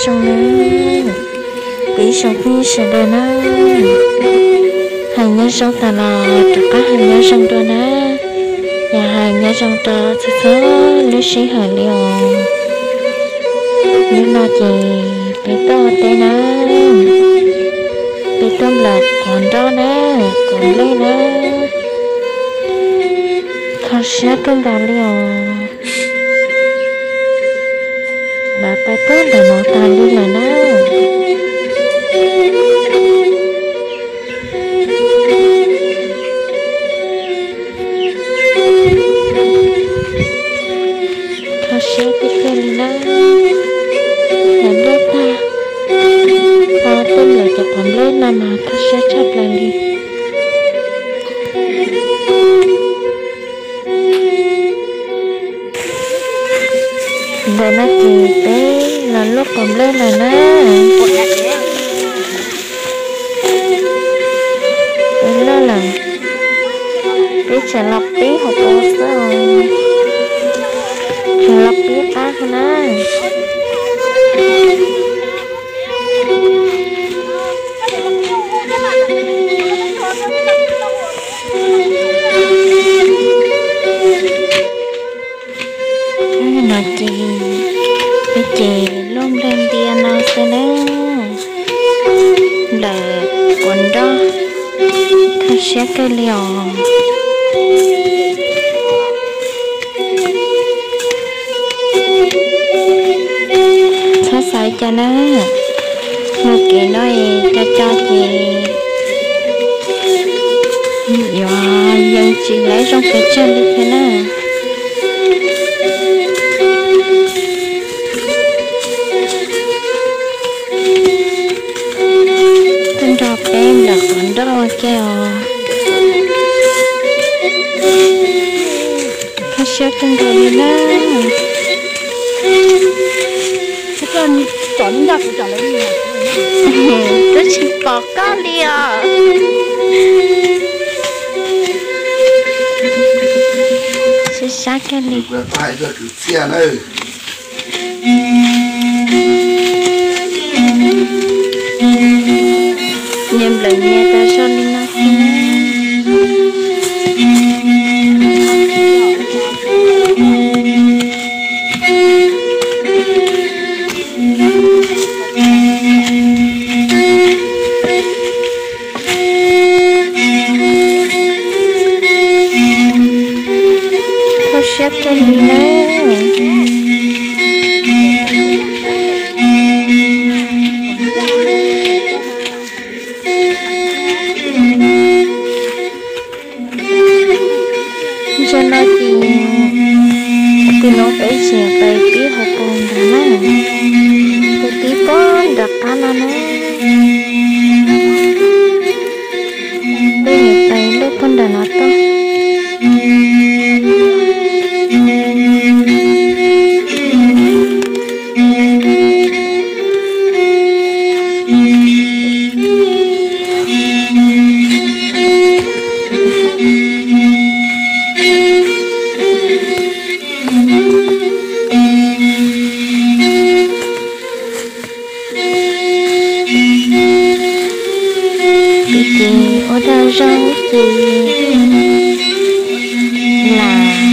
Zoo na, kuv ib tsoom phooj ywg sawv daws na, hais nyob zoo tas los rov qab hais nyob zoo dua na, yog hais nyob zoo rau txhua txhua lub sij hawm li os. Hnub no ces peb tuaj ua teb na, peb tuaj nplawm quav nroj na, quav nplej na, kho siab kawg nkaus li os. Lawv pais puag ntawm no tas li lawm na. Kho siab tiag tiag li na. Lawv nplej tag, ho tuaj nplawm cov quav nplej no mas kho siab tshaj plaws li. Ntawm no ces peb los luaj quav nplej lawm na. Peb luaj lawm, peb tseem los pib hauv paus xwb, tseem los pib qab na. No ces peb ces luaj nplej ntia no xwb na. Nplawm quav nroj, kho siab kawg li os. Txhob xav cas na, mus kev no es co co ces yuav yees tsis laib zoo pes tsawg li thiab na. Tuaj nrog peb nplawm quav nroj ua ke os. Kho siab kawg nkaus li na. Twb tsis pom koj li os. Sib sab kawg li. Nyias nplawm nyias tas zog li no xwb. Kho siab kawg li na. Ntawm no ces tim no peb tseem pais pib hauv paus ntawd na, pais pib puag nram qab no na. Peb yuav pais luaj puag nram no tuaj. Ces ua dag zog ces lam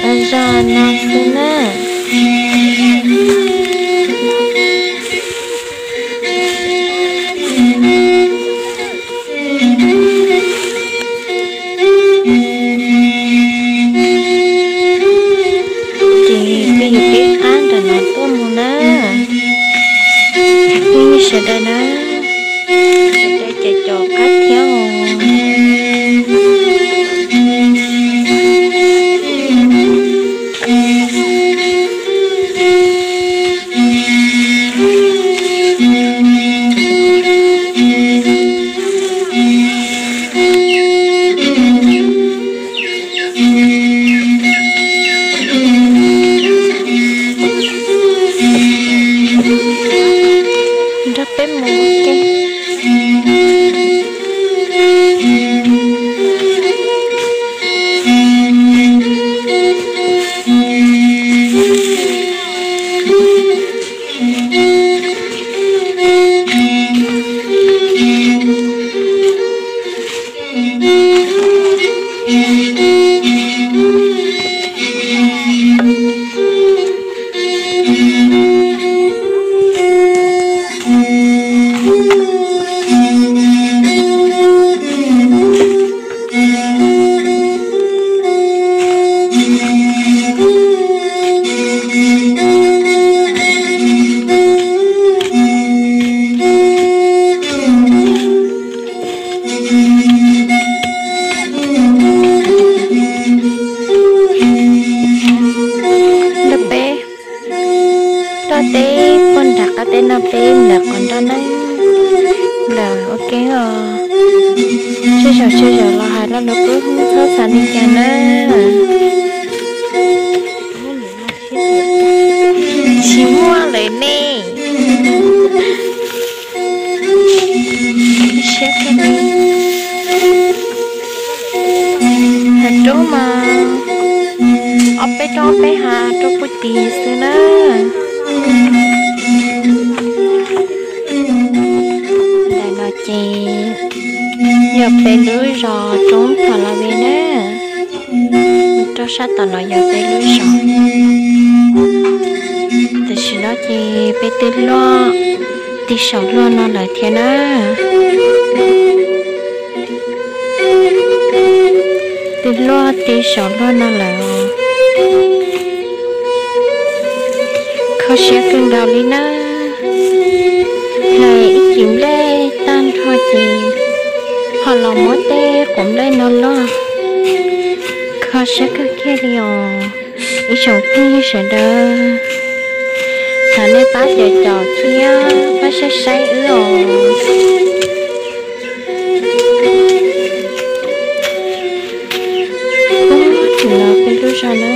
dag zog no xwb na. Ces peb yuav pib qab nram no tuaj mus na. Peb sawv daws na, sawv daws ces caum qab thiab os. Nrog peb mus ua ke. Teb puag nram qab teb no peb ntawm qhov nroj na, ntawm ua ke os. Tsawg zaum tsawg zaum los hais los lawv kuj txhob xav li cas na. Tsis muaj lawm ne. Siab kawg li. Hav roob mas ob peb roob ob peb hav roob puag tid xwb na. Ntawm no ces yog peb lub zos Roob Pha La Ve na. Rau sab tom no yog peb lub zos. Tam sim no ces peb twb luaj tig saum luaj no lawm thiab na. Twb luaj tig saum luaj no lawm. Kho siab kawg nkaus li na. Hlais ib cim nplej tag nrho ces ho los muab tej quav nplej no loj. Kho siab kawg kiag li os. Ib tsoom phooj ywg sawv daws, thov nej pab caum caum thiab pab saib saib wb os. Ub, tsis los peb lub zos na.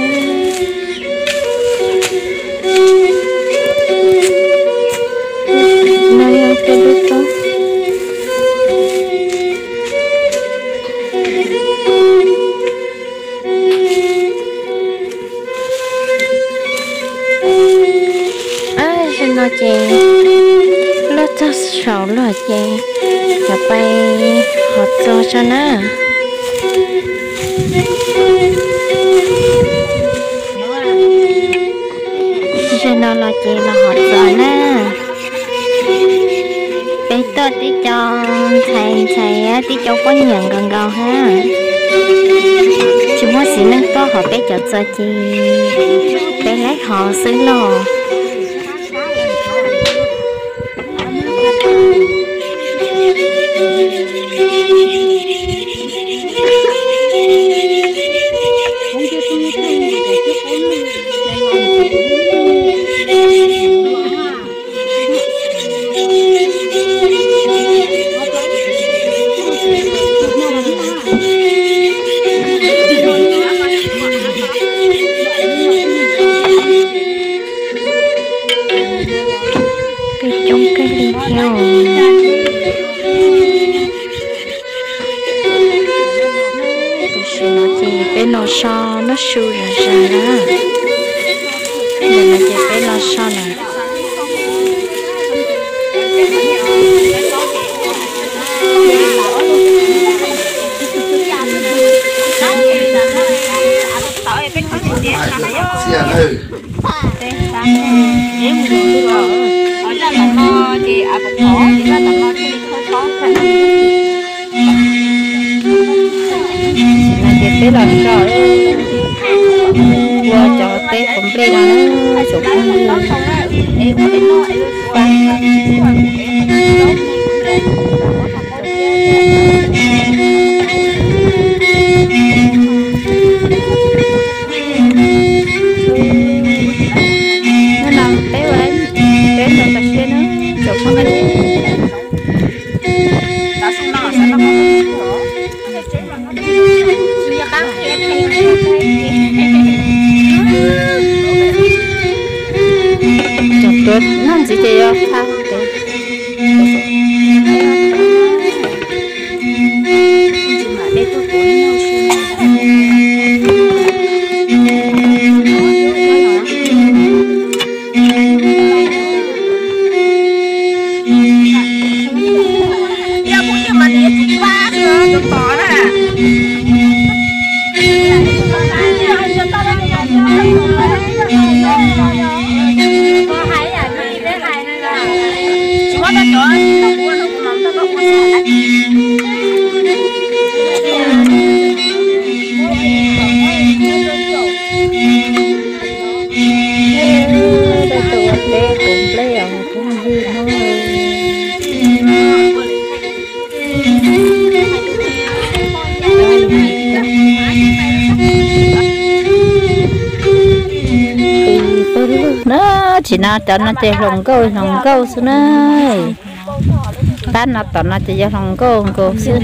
No yog peb lub roob. Zaum no ces luaj txog saum luaj ces cov pais hov txos tso na. Zaum no los ces los hov txos na. Peb tuaj tib co ntxhais ntxhais tib co poj niam nkaus nkaus hab. Tsis muaj txiv neej tuaj hov peb cov txos ces peb laib hov xwb los. Peb coob kawg li thiab os. Tam sim no ces peb los so noj su zom zaws na. Ntawm no ces peb los so lawm. Ces peb los so ua cov teb quav nplej no na, tsoom phooj ywg. Hnub no peb ua, peb los tas siab na, tsoom phooj ywg. Cov tuav noj ntxiv ces yuav qha pem. Cov no ces hluas nkauj hluas nkauj xwb na. Pab no tom no ces yog hluas nkauj nkaus xwb.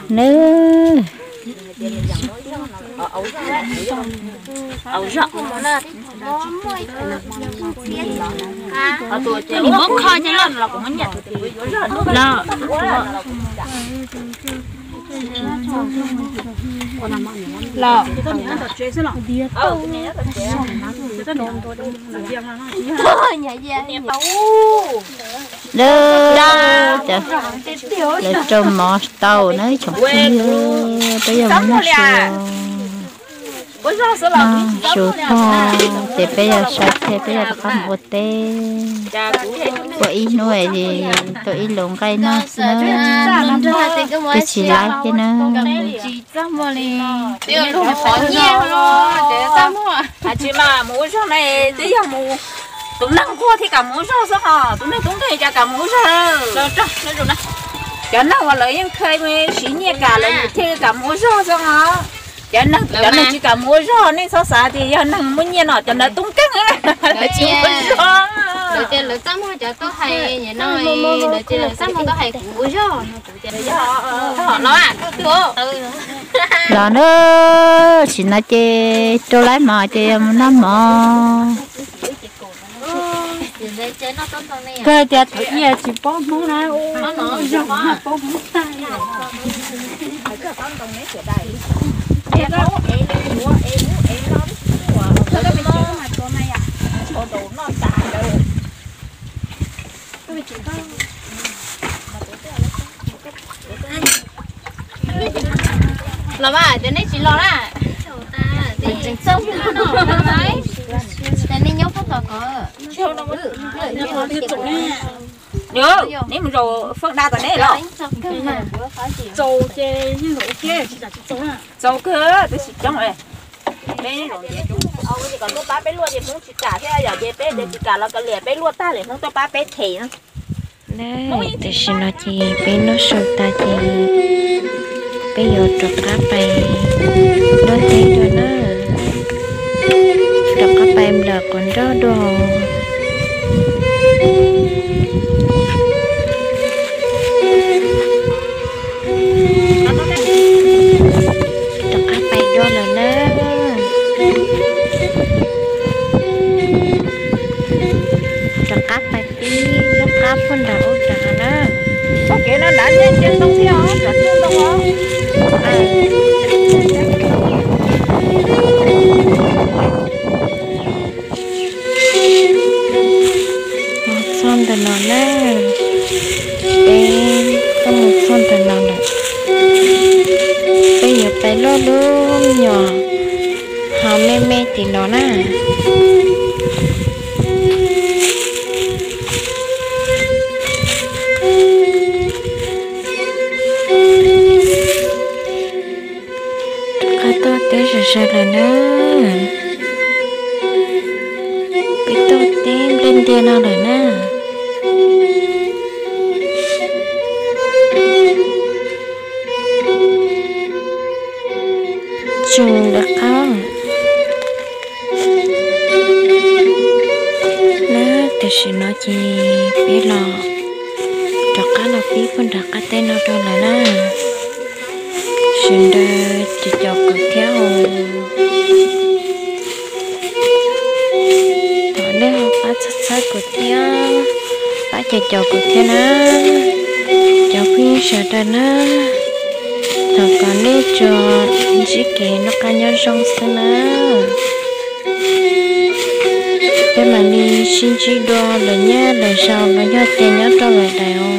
Nws Lawv rau mov tau na tsoom phooj ywg, peb yog mus noj su, noj su tag ces peb yog sawv thiab peb yog rov qab mus ua teb. Ua ib hnub es tau ib lub nqaij noj xwb na, twb tsis laib thiab na. Hais tsis mas mus ua zog na, twb yog mus, tus neeg nquag thiaj kam mus ua zog xwb ho, tus neeg tub nkeeg cas kam mus ua zog. Cov neeg uas lawv yeej kha siv nyiaj kam lawv thiaj kam mus ua zog xwb ho. Cov neeg, cov neeg tsis kam mus ua zog nej txhob xav tias yog neeg muaj nyiaj no cov ntawd tub nkeeg, lawv tsis ua zog. Los na, sim no ces rau laib mov ces yog mus noj mov. Kawg tias thaum ub tsis paub Hmoob na, ua zog paub Hmoob tag. Los mas, ces nej tsis los na. Tseem txog no, ces nej nyob puag tom ko. Neb mus zaum foob da tom neb los. Txaus kawg, twb tsis coob. Peb kom tuaj pab peb luaj ces Hmoob tsis kam thiab yom, ces peb tias tsis kam los kav liam, peb luaj tag lawm Hmoob tuaj pab peb them na. Tam sim no ces peb noj su tas ces peb yuav rov qab pais nrog teb dua na, rov qab pais nplawm quav nroj dua. Rov qab pais dua lawm na. Rov qab pais pib lub qab puag nram ub nrad na. Txoj kev no nrad nyob ntsia ntoo thiab os, nrad ntsia ntoo os. Mus txog ntawm no na, peb tuaj mus txog ntawm no lawm. Peb yuav pais luaj lub nyuam hav me me tim no na. Rov qab tuaj teb zom zaws lawm na. Peb tuaj teb nplej ntiag no lawm na. Tseem lawv qab na, tam sim no ces peb los rov qab los pib puag nram qab teb no rau lawm na. Sawv daws cov cov kuv thiab os. Thov nej ho pab txhawb txhawb kuv thiab, pab cov cov kuv thiab na, cov phooj ywg sawv daws na. Thov kom nej tsuas ntsib kev noj qab nyob zoo xwb na. Peb mam li sib ntsib dua lwm hnub lwm zaus los yog tias nyob rau lwm daim os.